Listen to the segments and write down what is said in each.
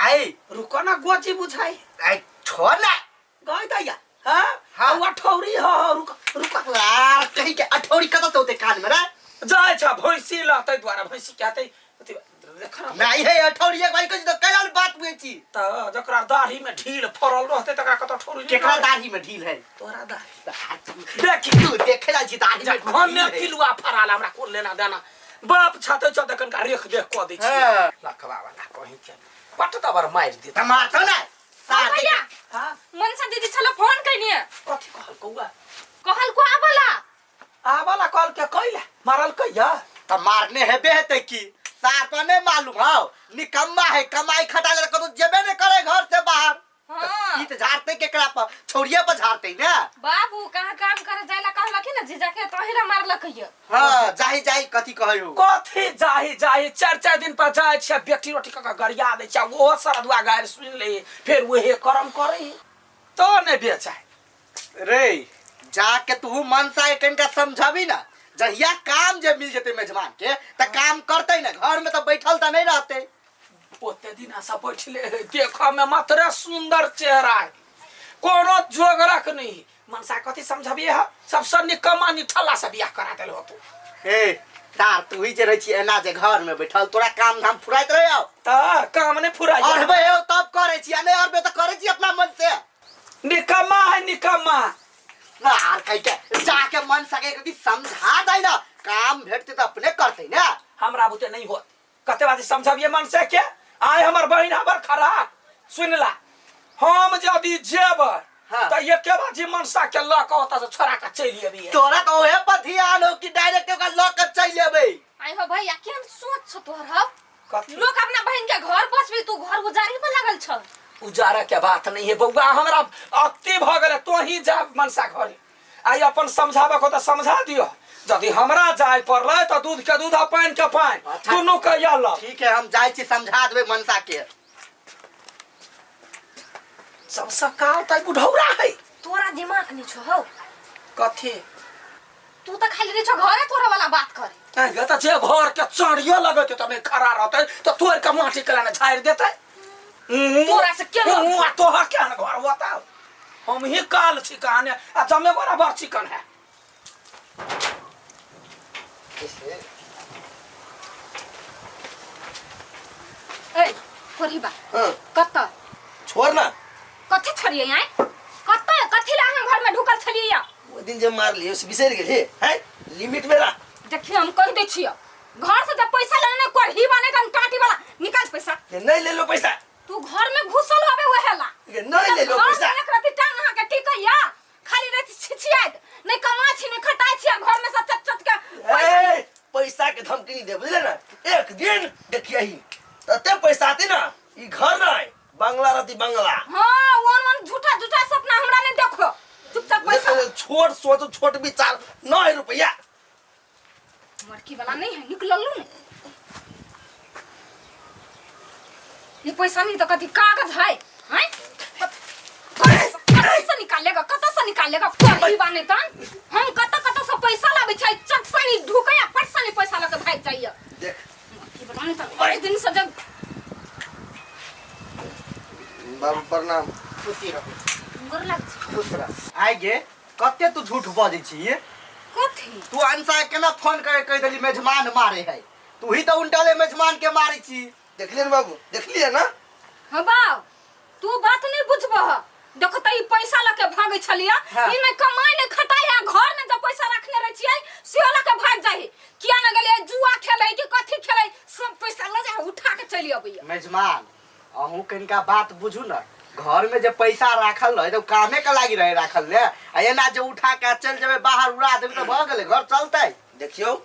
नहीं। रुको ना गोची बुझाई। आई छोड़ ना। गई दैया। हाँ। हाँ। उ अठौरी हो हो रुक रुक। यार कहीं के अठौरी कतऽ से होते कान में रे? जाय छ भैंसी लतै द्वारा भैंसी के आतै अथी देख ना। नहीं है अठौरी एक बारी कहि तो कैला बात बुझै छी। त जकरा दाढ़ी में ढील फरल रहतै तकरा कतऽ ठोरी केकरा दाढ़ी में ढील है? तोरा दाढ़ी देखी तू देखे जाइ छी दाढ़ी में घर में ढील है। पिलुआ फराल हमरा कोन लेना देना बाप छाते छ तखन का रेख देख कऽ दै छी। हाँ। लखवा वाला कहीं के पट दबर मारि देत। त मारतौ ना। हाँ भैया। हाँ। मनसा दीदी छलो फोन कैनी। कथी कहल कौआ? कहल को आबला। आबला कहल के कैला मारल कैया? त मारने हेबे हेतै की? सार तो नहीं मालूम हौ, निकम्मा है, कमाई खटा ले कतौ जेबे नहीं करे घर से बाहर। हाँ। ई त झाड़ते केकरा पर, छौड़िए पर झाड़ते ना। बाबू कहाँ काम करे जाइला कहलक ना जीजा के तोहिरा मारलक ये। हाँ, जाही जाही कथी कहै हो? कथी जाही जाही चार चार दिन पर जाय छै बेटी रोटी कऽ के गरिया दै छै ओहो सरदुआ गारि सुनि ले फेर ओहे करम करे तो नहि बेचाय। रे जाके तू मनसा के कनिका समझाबी ना, जहिया काम जे मिल जेते मेजबान के त काम करते ना, घर में त बैठल त नहीं रहते। ओते दिन आशा बैठले है देख में मात्र सुंदर चेहरा है कोनो जोगरक नहीं। मनसा कथी समझबिए है सबसे निकम्मा निठल्ला से बियाह करा देल हो तू। ए तार तू ही जे रहै छी एना जे घर में बैठल तोरा काम धाम फुराइत रहे हो? त काम नहीं फुराइ। अरबे हो तब करै छी आ नहीं अरबे त करै छी अपना मन से। निकम्मा है निकम्मा। ना आर कहि के जाके मन सके के समझा दै ना, काम भेटते त अपने करते ना। हमरा बुते नहीं होत कते बात समझबिए मन से के आय हमर बहिन हमर खराब सुनला हम यदि जेब हाँ। त एके बाजी मनसा के ल के ओतऽ से छोड़ा के चलि अबियै। तोरा त ओहे पर ध्यान हो कि डायरेक्ट ओकरा ल के चलि अबै। आइ हो भैया केहन सोच छौ तोहर हौ? कथी? लोग अपना बहिन के घर बसबी तू घर उजारी पर लागल छ। उजारे के बात नहीं है बौआ हमरा अति भ गेलै तो ही जा मनसा घरे आई अपन समझाबे को त समझा दियो यदि हमरा जाय पड़लै त दूध के दूध आ पानि के पानि। अच्छा। दुनू के यल। ठीक है हम जाय छी समझा देबै मनसा के। सबसे काल त बुढ़ौरा है। तोरा दिमाग नहीं छौ हौ? कथी? तू त खाली रे छौ घरे तोरा वाला बात करे। ऐ गे त जे घर के चढ़िए लगते त नहीं खड़ा रहते त तोड़ के माटी के लाने झाड़ि देते। तोरा से केना? आ तोहर केहन घर बताउ? हम ही काल छी कहाने आ जमे बराबर चिकन है। ए कोरी बा। हाँ। कत? छोड़ ना। कथी छोड़िए आए? कत कथी ला हम घर में ढुकल छलिए या? ओ दिन जे मार लियो से बिसरि गेली हैं? लिमिट में रह। देखियो हम कह दै छियो घर से जब पैसा लेने कोरही बने तन टाटी वाला निकाल पैसा। ये नहीं ले लो पैसा। तू घर में घुसल होबे वहेला। ये नहीं ले लो घर पैसा। में एक रति टांग अहाँ के टिकैया खाली रति छिछियाइत नहीं कमा छी नहीं खटाई छी घर में सब चट चट के पैसा। ए, पैसा के धमकी नहीं दे बुझले ना। एक दिन देखिए ही तते पैसा आती ना ई घर नहीं बंगला रहती बंगला। हाँ वन वन झूठा झूठा सपना हमरा नहीं देखो चुपचाप पैसा। छोट सोच छोट विचार नहीं रुपया। मरकी वाला नहीं है निकललू नहीं ये पैसा नहीं तो कथी कागज है हैं? कतऽ से निकालेगा कतऽ से निकालेगा कोई बाने तन हम कतऽ कतऽ से पैसा लाबै छै चट से नहीं ढुकै आ पट से नहीं पैसा लके भाग जाइए। देख। मरकी वाला नहीं तो एक दिन से जब बाबू प्रणाम। खुशी रहो। गोर लाग छै। खुश रह। आइ गे कते तू झूठ बजै छी? कथी? तू अनसा केना फोन करे कहि देली मेजमान मारे है तू ही तो उल्टले मेजमान के मारे छी। देखलिए ना बाबू देखलिए ना? हाँ बाबू तू बात नहीं बुझबह देखो त ई पैसा लके भागै छलिया। हाँ। ई में कमाई नहीं खटाई है घर में जब पैसा रखने रहे छियै से लके भाग जाही किया न गेलियै जुआ खेलै कि कथी खेलै सब पैसा ल जा उठा के चलि अबैया। मेजमान अहूँ कनिका बात बुझू ना घर में जे पैसा राखल रहे तो कामे के लागी रहे राखल ले आ एना जे उठा के चल जेबै बाहर उड़ा देबै त भ गेलै घर चलतै। देखियौ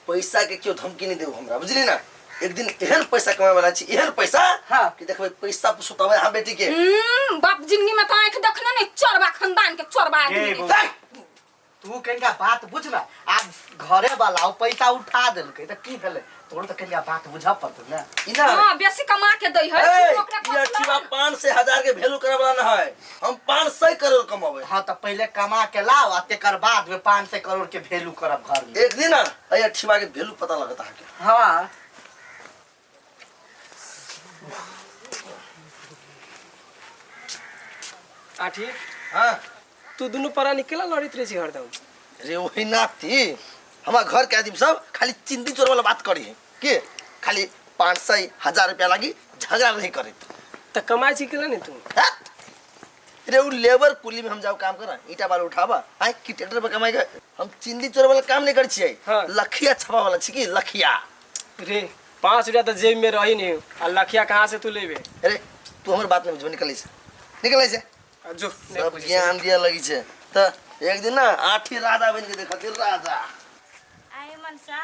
पैसा के केओ धमकी नहीं देब हमरा बुझली ना। एक दिन एहन पैसा कमाए वाला छी एहन पैसा हाँ। कि देखबै पैसा पुछतबै अहाँ बेटी के। बाप जिंदगी में तो आंख देखने नहीं चोरबा खानदान के चोरबा आदमी ए, के। बौआ, तू कनिका बात बुझ ना आब घरे वाला ओ पैसा उठा देलकै त की भेलै तोर त कनिका बात बुझऽ पड़तौ ना। ई ना। हाँ, बेसी कमा के दै है, ए, तू ओकरा ई पास अठीवा लऽ ना। 5 से 1000 के वैल्यू करे वाला ना है हम 500 करोड़ कमाबै। हाँ त पहिले कमा के लाओ आ तेकर बाद में 500 करोड़ के वैल्यू करब घर में। एक दिन ना एहि अठीवा के वैल्यू पता लगत अहाँके। हाँ। आठी। हाँ। तू दुनू परानी केला लड़ित रहे छी हरदम? रे वही नाती हमार घर के आदमी सब खाली चिंदी चोर वाला बात करी है के खाली 500 1000 रुपया लागी झगड़ा नहीं करे। त कमाई छी केला नहीं तू? हट! रे उ लेबर कुली में हम जाओ काम करा ईटा बालू उठावा आए कि ट्रैक्टर पर कमाई के हम चिंदी चोर वाला काम नहीं कर छियै। हाँ। लखिया छपा वाला छी की लखिया। रे 5 रुपया त जेब में रही नहीं आ लखिया कहाँ से तू लेबे? अरे तू हमर बात नहीं बुझबे, निकल से निकल से। आ जो नहीं सब बुझै छी। ज्ञान दिया लगी छे त एक दिन ना आठी राजा बन के देखती राजा। आए मनसा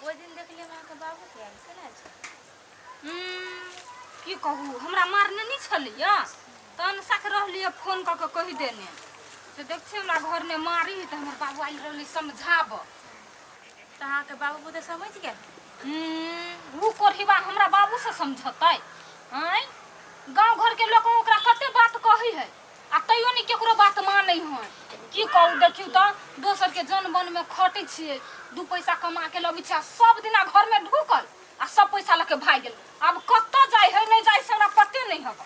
ओहि दिन देखलियै हम अहाँके बाबू के आयल केना छै? की कहू हमरा मारने नहीं छलैया तहन साक रहलियै फोन कऽ के कहि देने से देख छी हमरा घर में मारी तऽ हमर बाबू आयल रहलै समझाब। तऽ अहाँके बाबू बुते समझि गेल? उ कोढ़ीबा हमरा बाबू से समझतै? आँय गाँव घर के लोक ओकरा कते बात कहै है आ तैयो नहीं केकरो बात मानै है। की कहू देखियौ तऽ दोसर के जन बन में खटै छियै 2 पैसा कमा के लबै छियै आ सब दिना घर में ढुकल आ सब पैसा लऽ के भागि गेल। आब कतऽ जाइ है नहीं जाइ से हमरा पते नहीं हब।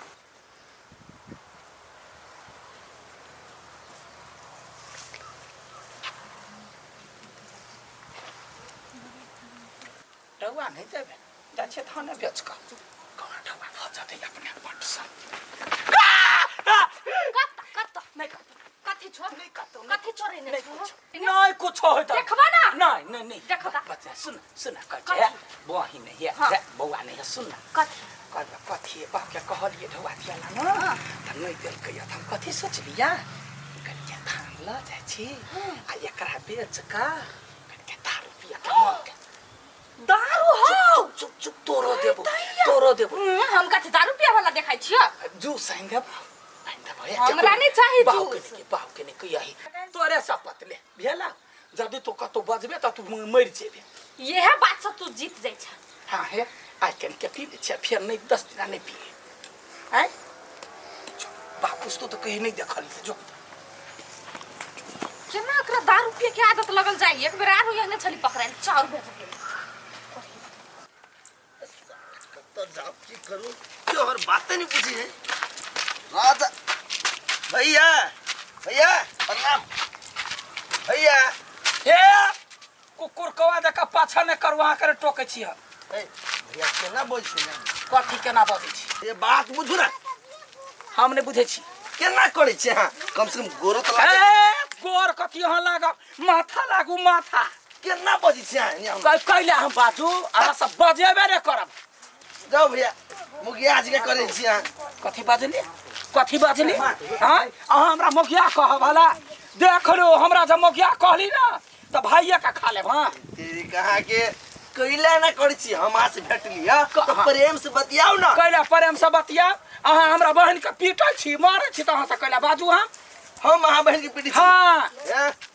रउआ नहीं देबे जाइ छियै थाने बेच कऽ कोना ढौआ भऽ जेतै अपने पट सँ। कत कत नहीं कतौ कथी छो? नहीं कतौ कथी चोरे ने नहीं छो? कुछो नहीं कुछो होइत देखबा ना। नहीं नहीं नहीं देखबा। बच्चा सुन सुन कहै कथी? छै बहिन नहीं है हाँ। बौआ नहीं है सुन ना कथी? कहबै कथी बाप के कहलियै ढौआ दिया ला न तऽ नहीं देलकै तऽ हम कथी सोचलियै कनिके धान लऽ जाइ छी आ एकरा बेच कऽ कनिके दारू पियके मन के दारू हो चुप चुप चुप तोरो देबो तोरो देबो। हम कथी दारू पिए वाला देखाइ छियै? जूस आनि देबो आनि देबो हमरा नहीं चाही बाप जूस। के बाप के नहीं कहिया तोरे शपथ ले भेला जदि तू कतौ बजबे तऽ तू मरि जेबे। इएह बात से तू जीत जाइ छ। हाँ हे आइ कनिके पी लै छियै फेर नहीं 10 दिना नहीं पिए आँय बाप पुछतो तऽ कहीं नहीं देखलियै जो केना ओकरा दारू पिए के आदत लगल जाइ। एक बेर आरो एहने छली पकड़ायल 4 बेर पकड़ायल। कत्ता जाप की करूं क्यों हर बातें नहीं पूछी है राजा। भैया भैया प्रणाम भैया। हे कुकुर कौआ जकाँ पाछा नहि करू अहाँ करे टोकै छी हम। ए भैया केना बोल छी ना? कथी केना बजै छी? ये बात बुझू ना। हम नहीं बुझै छी केना करै छी अहाँ? कम से कम गोरो तऽ लागत। ए गोर कथी अहाँ लागब माथा लागू माथा। केना बजै छी अहाँ? कैला हम बाजू अहाँ सब बजेबे नहि करब। जाओ भैया मुखिया जी के करै छी अहाँ। कथी बाजली कथी बाजली? हाँ अहाँ हमरा मुखिया कहब भला देख लो हमरा जब मुखिया कहली ना तऽ भाइये के खा लेब। हाँ तेरी कहाँ के कैला ना करै छी हम अहाँ से भेटली हँ तऽ प्रेम से बतियाउ ना। कैला प्रेम से बतियाउ? अहाँ हमरा बहिन के पीटै छी मारै छी तऽ अहाँ से कैला बाजू हम? हम अहाँ बहिन के पीटै छी। हाँ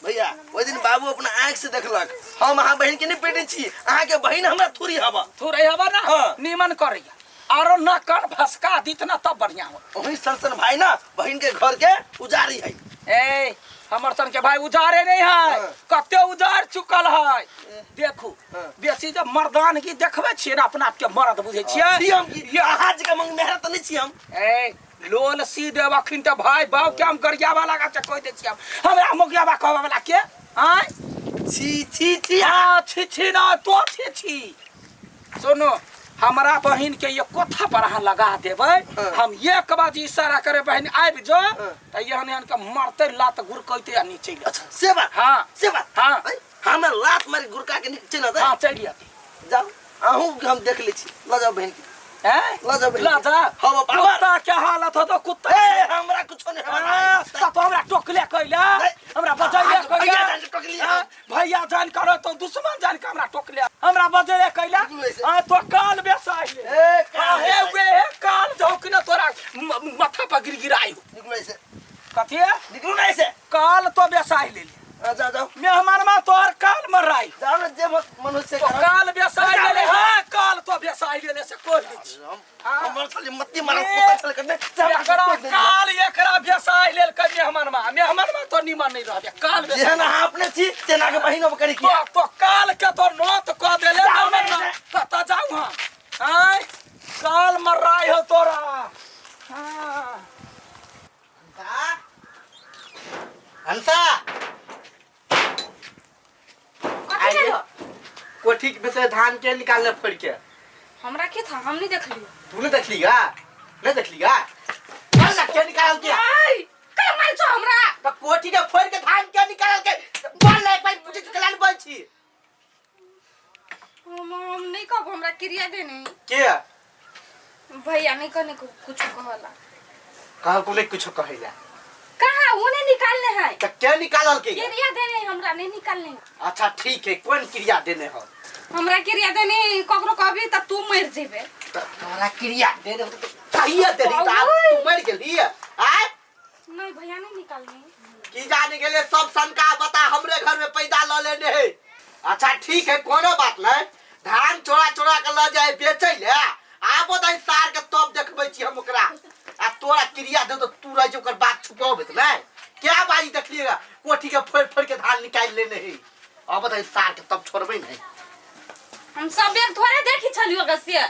भैया ओहि दिन बाबू अपना आँखि से देखलक हम अहाँ बहिन के नहीं पीटै छी अहाँ के बहिन हमरा थोड़ी हवा थोड़ी हवा ना। हाँ। नीमन करैया आरो न कर भसका दित ना तब बढ़िया हो। वही सन भाई ना बहिन के घर के उजारी है। ए हमर सन के भाई उजारे नहीं है। हाँ। कते उजार चुकल है देखू। हाँ। बेसी जब मर्दानगी देखबै छियै ना अपना आपके मर्द बुझै छियै। छी हम की अहाँ जी के मंग मेहनत नहीं छी हम। ए लोल सी देब अखिन तऽ भाई बाप के हम गरियाबा लगा के कहि दै छियै हमरा मुखियाबा कहबा वाला के आँय छी छी छी। हाँ छी छी ना तो छी छी। सुनो हमरा बहिन के एको थापर अहाँ लगा देबै। हाँ। हम एक बाजी इशारा करे बहिन आबि जो हाँ। तऽ एहन एहन के मरतै लात गुरकैतै आ नीचे चलि अच्छा से बात। हाँ से बात। हाँ। हमरा लात मारि गुरका के नीचे चलि हाँ चलि अयतै। जाउ अहूँ के हम देख लै छी लऽ जाउ बहिन के हैं? लऽ जाउ बहिन लऽ के। जा। हम पावर। कुत्ता के हालत हो तो कुत्ता। ए हमरा कुछो नहीं हाँ, होना। तो हमरा टोकले कैला नहीं। हमरा बजैले हाँ, कैला। भैया जान के टोकली। हाँ, भैया जान करो तो दुश्मन जान के हमरा टोकले हमरा बजैले कैला। बिल्कुल ऐसे। हाँ तो काल बेसाइले। ए, काल हाँ, हे बेसाइले। वे हे काल झोंक न तोरा माथा पर गिरगिराई हो। निकलो ऐसे। कथी है? निकलो ना ऐसे। काल तो बेसाइ ले। हाँ, जाओ जाओ। मेहमान मा तोहर काल मराई। जाओ ना जे मनुष्य तो करो। काल बेसाइ जाओ ले ले। ना। हाँ काल तो बेसाइ ले ले से कोई नहीं छी। हम हमर साली मत्ती मारा ए, कुत्ता छल करने। एकरा काल एकरा बेसाइ लेल के मेहमान मा मेहमान मा तो निमन नहीं रहबे काल बेसाइ। जेहन अहाँ अपने छी तेना के बहिन अब करी तो तो काल के तो नोत क देले जाओ मेहमान ना मा। कतऽ जाऊ हम? आँय काल मराई हो तोरा। हाँ। दा, धान के निकालने फोड़ के? हमरा की था, हम नहीं देखलियो। तू नहीं देखली गा? नहीं देखली गा? बोल ना, के निकाल के? आई कल मार छो हमरा। त कोठी के फोड़ के धान के निकाल के? बोल ना, एक बार पूछे छी कलान बोल छी। हम नहीं कहब, हमरा क्रिया देने। के? भैया नहीं कहने को कुछ कहला। कहल को नहीं कुछ कहेला? कहाँ वो नहीं निकालने है। त के निकालल के? क्रिया देने हमरा, नहीं निकालने। अच्छा ठीक है, कौन क्रिया देने हो? हमरा क्रिया देने, ककरो कहबी त तू मर जेबे। त तोरा क्रिया देने हो त कहिया देनी त आब तू मर गेली आय? नहीं भैया नहीं निकालने। की जाने गेले सब शंका बता हमरे घर में पैदा ल लेने है। अच्छा ठीक है, कोनो बात नहीं, धान चोरा चोरा के ल जाए बेचै ले, आबो दई सार के तब देखबै छी हम ओकरा। आ तोरा क्रिया दे तो तू रह ओकर बात छुपाबे त नहीं। क्या बाजी देखलिएगा कोठी के फोड़ फोड़ के धान निकाल लेने है। अब दई सार के तब छोड़बै नहीं। हम सब एक थोड़े देखी छलियो गसिया।